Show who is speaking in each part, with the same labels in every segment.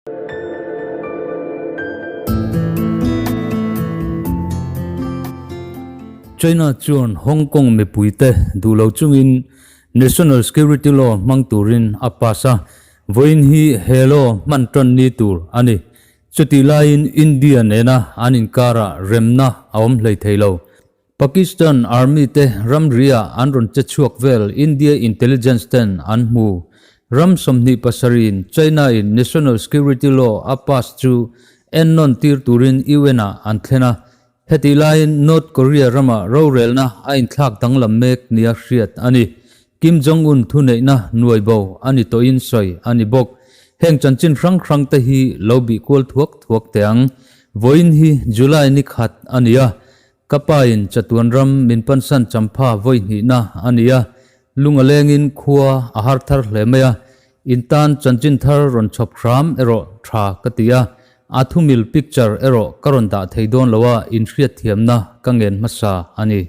Speaker 1: China chuan Hong Kong mipuite duh lo chungin National Security Law hmang turin a pass a, vawiin hi he law hman tan ni tur a ni. Chutih laiin India nena an inkarah remna a awm hlei thei lo. Pakistan Army te ramri ah an rawn che chhuak vel India intelligence ten an hmu. Ram 27 in China in National Security Law a pass chu ennawn tir turin UN ah an thlen a. Hetih laiin North Korea ramah rorelna a inthlak danglam mek nia hriat a ni. Kim Jong Un thuneihna nuai bo a ni tawhin sawi a ni bawk. Heng chanchin hrang hrang te hi lo bih kual thuak thuak teh ang. Vawiin hi July ni khat a ni a. Ka pa in chatuan ram min pansan champha vawi hnihna a ni a, lung a lengin khua a har thar hle mai a, in tan chanchin thar rawn chhawp hram erawh tha ka ti a, a thumil picture erawh ka rawn dah thei dawn lo a, inhriatthiamna ka ngen hmasa a ni.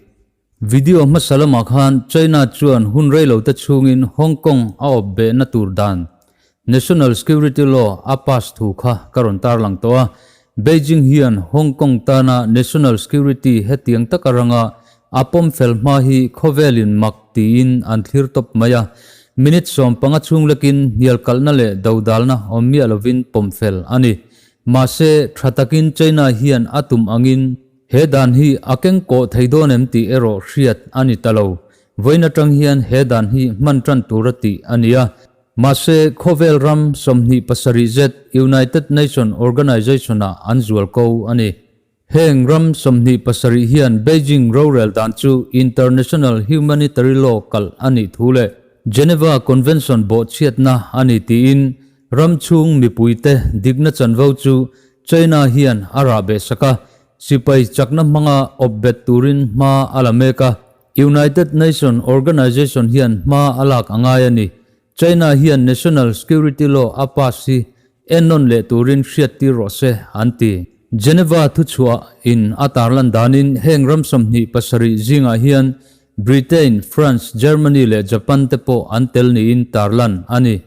Speaker 1: Video hmasa lamah khan China chuan hun reilote chhungin Hong Kong a awp behna tur dan National Security Law a pass thu kha ka rawn tarlang tawh a, Beijing hian Hong Kong tana national security hetiang taka ranga a pawm fel hma hi khawvelin mak tiin an thlir tawp mai a, minute 15 chhung lekin hnial kalhna leh dodalna awm miah lovin pawm fel a ni. Mahse, tha takin China hian a tum angin he dan hi a keng kawh thei dawn em tih erawh hriat a ni ta lo. Vawiin atang hian he dan hi hman tan tura tih a ni a. Mahse, khawvel ram 27 zet United Nation Organization-ah an zual ko a ni. Heng ram 27 hian Beijing rorel dan chu international humanitary law kalh a nih thu leh Geneva Convention bawhchhiatna a ni tiin ram chhung mipuite dikna chanvo chu China hian a rah beh sak a, sipai chakna hmanga awp bet turin hma a la mek a. United Nation Organization hian hma a lak a ngai a ni. China hian National Security Law a pass hi ennawn leh turin hriattir rawh se, an ti. Geneva thuchhuah in a tarlan danin heng ram 27 zingah hian Britain, France, Germany leh Japan te pawh an tel niin tarlan a ni.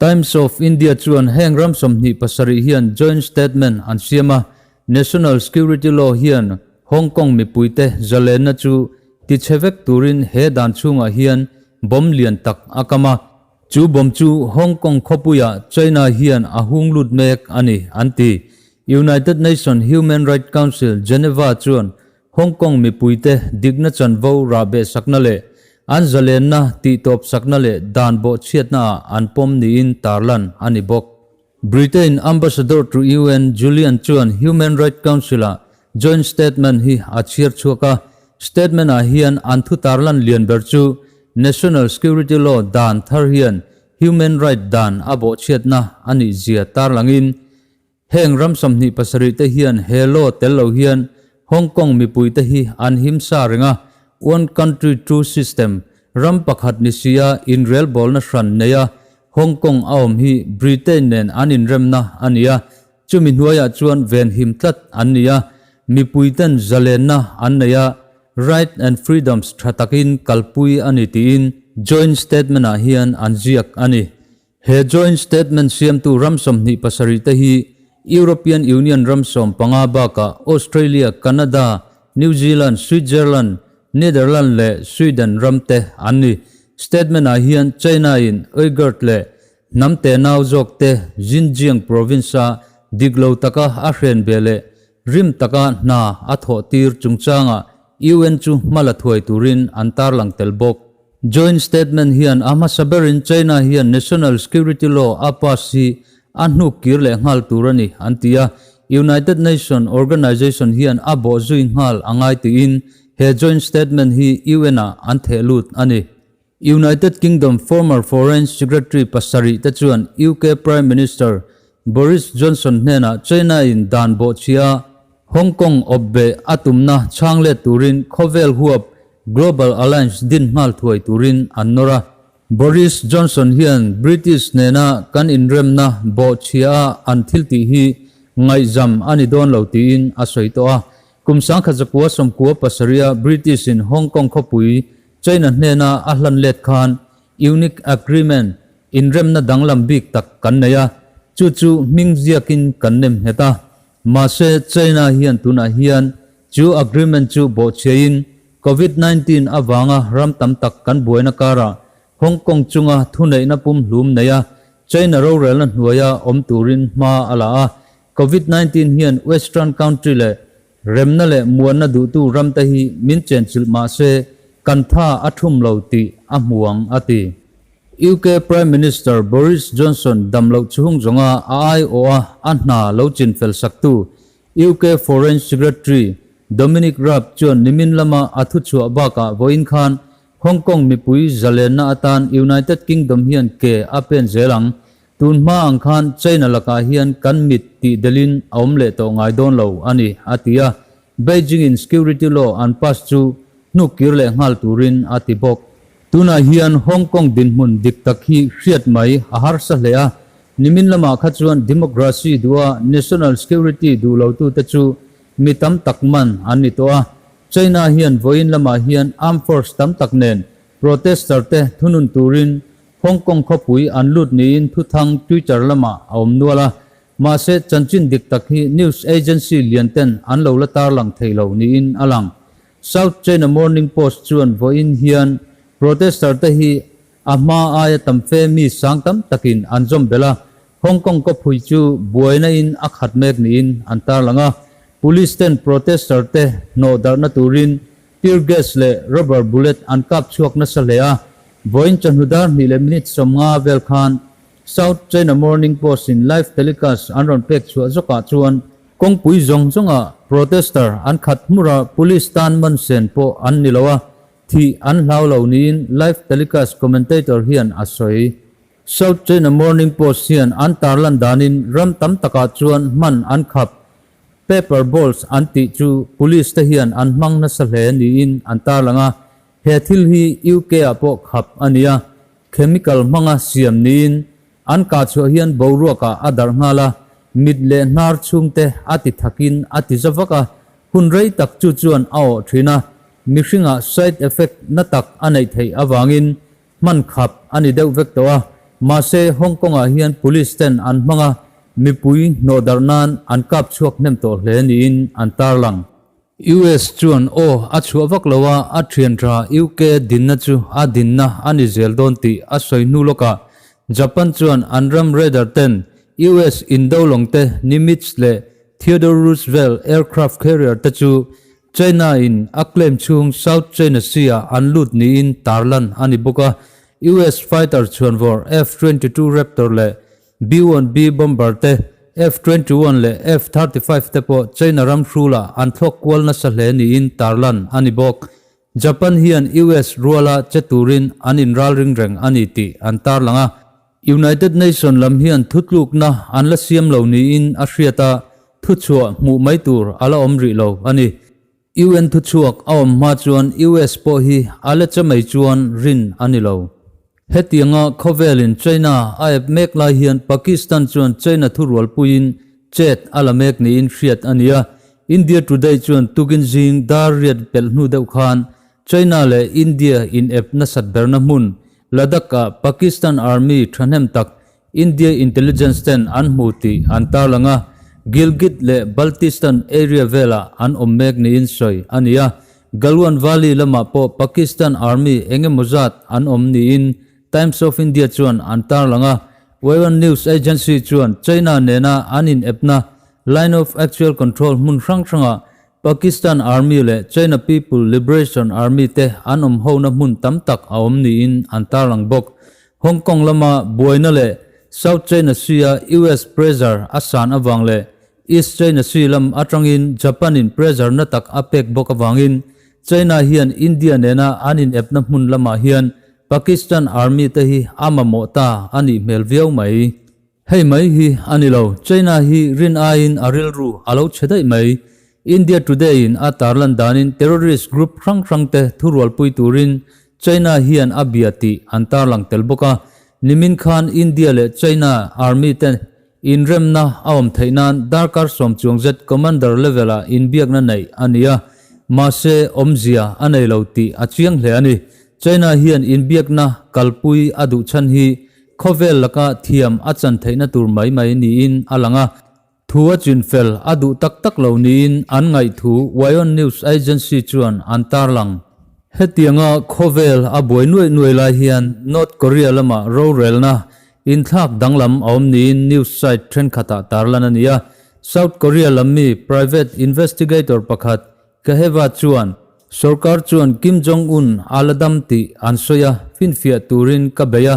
Speaker 1: Times of India chuan heng ram 27 hian joint statement an siam a, National Security Law hian Hong Kong mipuite zalenna chu tichhe vek turin he dan chhungah hian bomb lian tak a kam a, chu bomb chu Hong Kong khawpuiah China hian a hung lut mek a ni, an ti. United Nations Human Rights Council, Geneva chuan Hong Kong mipuite dikna chanvo rahbeh sakna leh an zalenna tihtawp sakna leh dan bawhchhiatnaah an pawm niin tarlan a ni bawk. Britain Ambassador to UN Julian chuan Human Rights Council-ah joint statement hi a chhiar chhuak a, statement-ah hian an thu tarlan lian ber chu National Security Law dan thar hian human right dan a bawhchhiatna a nih zia tarlangin Heng ram 27 te hian he law tel lo hian Hong Kong mipui te hi an him sa reng a, One Country Two System, ram pakhat ni sia inrelbawlna hran neia Hong Kong a awm hi Britain nen an inremna a ni a, chumi hnuaiah chuan venhim tlat an ni a, mipui ten zalenna an nei a, right and freedoms tha takin kalpui a ni tiin joint statement-ah hian an ziak a ni. He joint statement siamtu ram 27 te hi European Union ram 15 bakah Australia, Canada, New Zealand, Switzerland, Netherlands leh Sweden ram te an ni. Statement-ah hian China-in Uyghur leh hnam tenau zawk te Xinjiang province-a dik lo taka a hren ve leh rim taka hna a thawh tir chungchangah UN chu hma la thuai turin an tarlang tel bawk. Joint statement hian a hmasa berin China hian National Security Law a pass hi a hnuk kir leh nghal tur a ni, an ti a. United Nation Organization hian a bawh zui nghal a ngai tiin he joint statement hi UN-ah an theh lut a ni. United Kingdom former Foreign Secretary pasarih te chuan UK Prime Minister Boris Johnson hnenah China-in dan bawhchhia Hong Kong awpbeh a tumna chhang let turin khawvel huap Global Alliance din nghal thuai turin an nawr a. Boris Johnson hian British nena kan inremna bawhchhia a an thil tih hi ngaihzam a ni dawn lo tiin a sawi tawh a. Kum 1997 British in Hong Kong khawpui China hnena a hlan let khan Unique Agreement inremna danglam bik tak kan nei a. Chu chu hming ziakin kan nem nghet a. Mahse, China hian tunah hian chu agreement chu bawhchhiain Covid 19 avanga ram tam tak kan buaina karah Hong Kong chunga thuneihna pumhlum neia China rorelna hnuaia awm turin hma a la a. Covid 19 hian Western country leh remna leh muanna duhtu ramte hi min chenchilh mah se kan tha a thum lo tih a hmu ang, a ti. UK Prime Minister Boris Johnson dam loh chhung zawnga a aiawha a hna lo chinfel saktu UK Foreign Secretary Dominic Raab chuan nimin lama a thuchhuah bakah vawiin khan Hong Kong mipui zalenna atan United Kingdom hian ke a pen zel ang. Tun hma ang khan China lakah hian kan mit tih delin a awm leh tawh ngai dawn lo a ni, a ti a. Beijing in security law an pass chu hnuk kir leh nghal turin a ti bawk. Tunah hian Hong Kong dinhmun dik tak hi hriat mai a harsa hle a, nimin lamah kha chuan democracy duha national security duh lotute chu mi tam tak man an ni tawh a. China hian vawiin lamah hian armed force tam tak nen protester te thunun turin Hong Kong khawpui an lut niin thuthang Twitter lamah a awm nual a. Mahse, chanchin dik tak hi news agency lian ten an lo la tarlang thei lo niin a lang. South China Morning Post chuan vawiin hian protester te hi a hma aia tam fe mi sang tam takin an zawm belh a, Hong Kong khawpui chu buaina in a khat mek niin an tarlang a. Police ten protester te hnawh darhna turin tear gas leh rubber bullet an kap chhuak nasa hle a. Vawiin chawhnu dar hnih leh minute 50 vel khan South China Morning Post in live telecast an rawn pek chhuah zawkah chuan kawngpui zawng zawngah protester an khat hmur a, police tan man sen pawh an ni lo a, thih an hlau lo niin live telecast commentator hian a sawi. South China Morning Post hian an tarlan danin ram tam takah chuan hman an khap. Paper balls an tih chu police te hian an hmang nasa hle niin an tarlang a, he thil hi UK ah pawh khap a ni a, Chemical hmanga siam niin an kah chhuah hian boruakah a darh nghal a, mit leh hnar chhungte a ti thakin a ti za vak a, hun rei tak chu chuan a awh thin a, mihringah side effect na tak a neih theih avangin hman khap a ni deuh vek tawh a, mahse Hong Kong-ah hian police ten an hmang a, mipui hnawhdarh nan an kap chhuak hnem tawh hle niin an tarlang. US chuan aw a chhuah vak lo a, a thian tha UK dinna chu a dinna a ni zel dawn tih a sawi hnu lawkah Japan chuan an ram radar ten US indo lawng te Nimitz leh Theodore Roosevelt aircraft carrier te chu China in a claim chhung South China Sea ah an lut niin tarlan a ni bawk a, US fighter chhuanvawr F-22 Raptor leh B-1B bomber te, F-21 leh F-35 te pawh China ram hrulah an thlawk kual nasa hle niin tarlan a ni bawk. Japan hian US ruala che turin an inralring reng a ni tih an tarlang a. United Nation lam hian thutlukna an la siam lo niin a hriat a, thuchhuah hmuh mai tur a la awm rih lo a ni. UN thuchhuak a awm hma chuan US pawh hi a la che mai chuan rin a ni lo. Hetianga khawvelin China a ep mek lai hian Pakistan chuan China thurualpuiin chet a la mek niin hriat a ni a. India Today chuan tukin zing dar riat pelh hnu deuh khan China leh India in ep nasat berna hmun Ladakh-ah Pakistan Army thahnem tak India intelligence ten an hmu tih an tarlang a, Gilgit leh Baltistan area velah an awm mek niin sawi a ni a. Galwan Valley lamah pawh Pakistan Army eng emaw zat an awm niin Times of India chuan an tarlang a. Waiwan News Agency chuan China nena an inepna Line of Actual Control hmun hrang hrangah Pakistan Army leh China People Liberation Army te an awm hona hmun tam tak a awm niin an tarlang bawk. Hong Kong lama buaina leh South China Sea-a US pressure a san avang leh East China Sea lam atangin Japan-in pressure na tak a pek bawk avangin China hian India nena an inepna hmun lamah hian Pakistan Army te hi a mamawh ta a nih hmel viau mai. Hei mai hi a ni lo, China hi rin aiin a rilru a lo chhe daih mai. India Today-in a tarlan danin terrorist group hrang hrangte thurualpui turin China hian a bia tih an tarlang tel bawk a. Nimin khan India leh China Army te inremna a awm theih nan darkar sawm chuang zet commander level-ah inbiakna neih a ni a, mahse awmzia a nei lo tih a chiang hle a ni. China hian inbiakna kalpui a duh chhan hi. khawvel laka thiam a chan theihna tur mai mai niin a lang a. Thu a chinfel a duh tak tak lo niin an ngaih thu Wyon News Agency chuan an tarlang. Hetianga khawvel a buai nuaih nuaih lai hian North Korea lama rorelna inthlak danglam a awm niin news site thenkhatah tarlan a ni a. South Korea lam mi private investigator pakhat Kaheva chuan sorkar chuan Kim Jong Un a la dam tih an sawi a, finfiah turin ka bei a,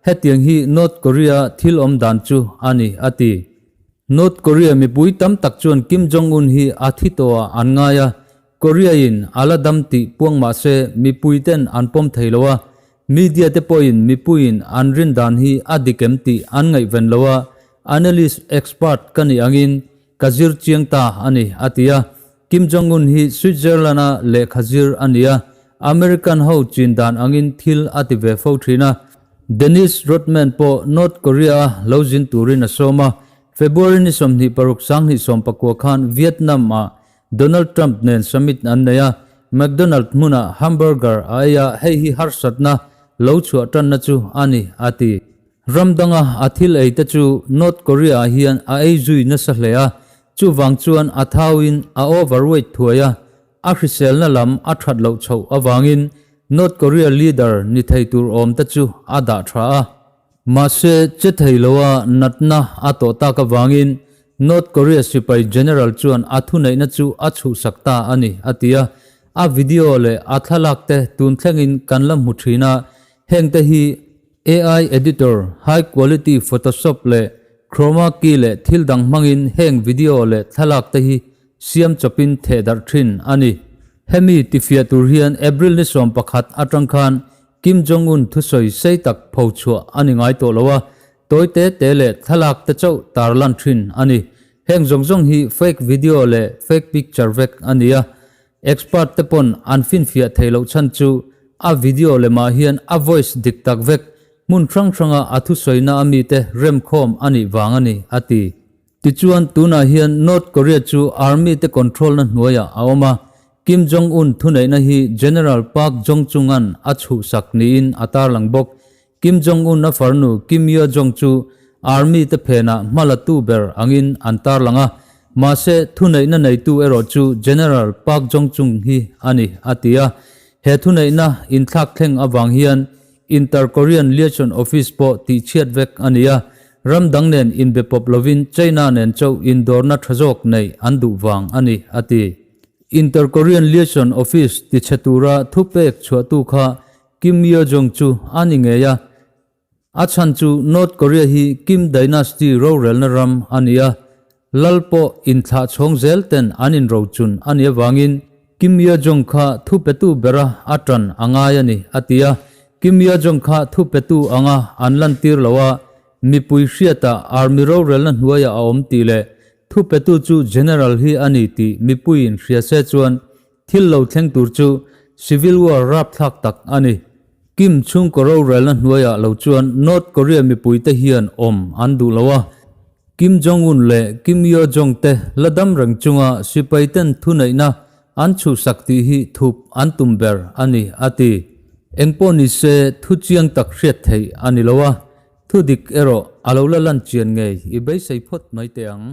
Speaker 1: hetiang hi North Korea thil awm dan chu a ni, a ti. North Korea mipui tam tak chuan Kim Jong Un hi a thi tawhah an ngai a, Korea in a la dam tih puang mah se mipui ten an pawm thei lo a, media te pawhin mipuiin an rin dan hi a dik em tih an ngaihven lo a, analyst expert ka nih angin ka zir chiang ta a ni, a ti a. Kim Jong Un hi Switzerland-a lehkha zir a ni a, American ho chin dan angin thil a ti ve fo thin a. Dennis Rodman pawh North Korea-a lo zin turin a sawm a, February ni 26 2019 khan Vietnam-ah Donald Trump nen summit an nei a, McDonald hmunah hamburger a ei a, hei hi harsatna lo chhuah tanna chu a ni, a ti. Ram danga a thil ei te chu North Korea-ah hian a ei zui nasa hle a, chuvang chuan a thauin a overweight thuai a, a hriselna lam a that loh chhoh avangin North Korea leader ni thei tur awm te chu a dah tha a. Mahse, che thei loa natna a tawh tak avangin North Korea sipai general chuan a thuneihna chu a chhuhsak ta a ni, a ti a. A video leh a thlalak te tun thlengin kan la hmu thin a, hengte hi AI editor, high quality photoshop leh chroma key leh thil dang hmangin heng video leh thlalak te hi siam chawpin thehdarh thin a ni. Hemi tifiah tur hian April ni 11 atang khan Kim Jong-un thusawi sei tak pho chhuah a ni ngai tawh lo a, tawi te te leh thlalak te chauh tarlan thin a ni. Heng zawng zawng hi fake video leh fake picture vek a ni a, expert te pawn an finfiah theih loh chhan chu a video lemah hian a voice dik tak vek hmun hrang hranga a thusawina a mite remkhawm a nih vang a ni, a ti. Tichuan, tunah hian North Korea chu army te control na hnuaiah a awm a, Kim Jong Un thuneihna hi General Park Jong Chung-a'n a chhuhsak niin a tarlang bawk. Kim Jong Un a farnu Kim Yo Jong chu army te phenah hmalatu ber angin an tarlang a, mahse thuneihna neitu erawh chu General Park Jong Chung hi a ni, a ti a. He thuneihna inthlak thleng avang hian Inter-Korean Liaison Office pawh tihchhiat vek a ni a, ram dang nen inbe pawp lovin China nen chauh indawrna tha zawk neih an duh vang a ni, a ti. Inter-Korean Liaison Office tichhe tura thupek chhuahtu kha Kim Yo-jong chu a ni ngei a, a chhan chu North Korea hi Kim Dynasty rorelna ram a ni a, Lal pawh inthlah chhawng zel ten an inrochun a nih avangin Kim Yo Jong kha thu petu bera a tan a ngai a ni, a ti a. Kim Yo Jong kha thu petu anga an lantir lo a, mipui hriatah army rorelna hnuaiah a awm tih leh thu petu chu general hi a ni tih mipuiin hria se chuan thil lo thleng tur chu civil war rapthlak tak a ni. Kim chhungkaw rorelna hnuaiah lo chuan North Korea mipuite hian awm an duh lo a, Kim Jong-un leh Kim Yo-jong te la dam reng chunga sipaiten thuneihna an chhuhsak tih hi thup an tum ber a ni, a ti. Engpawh ni se thu chiang tak hriat theih a ni lo a, thu dik erawh a lo la lan chian ngei i beisei phawt mai teh ang.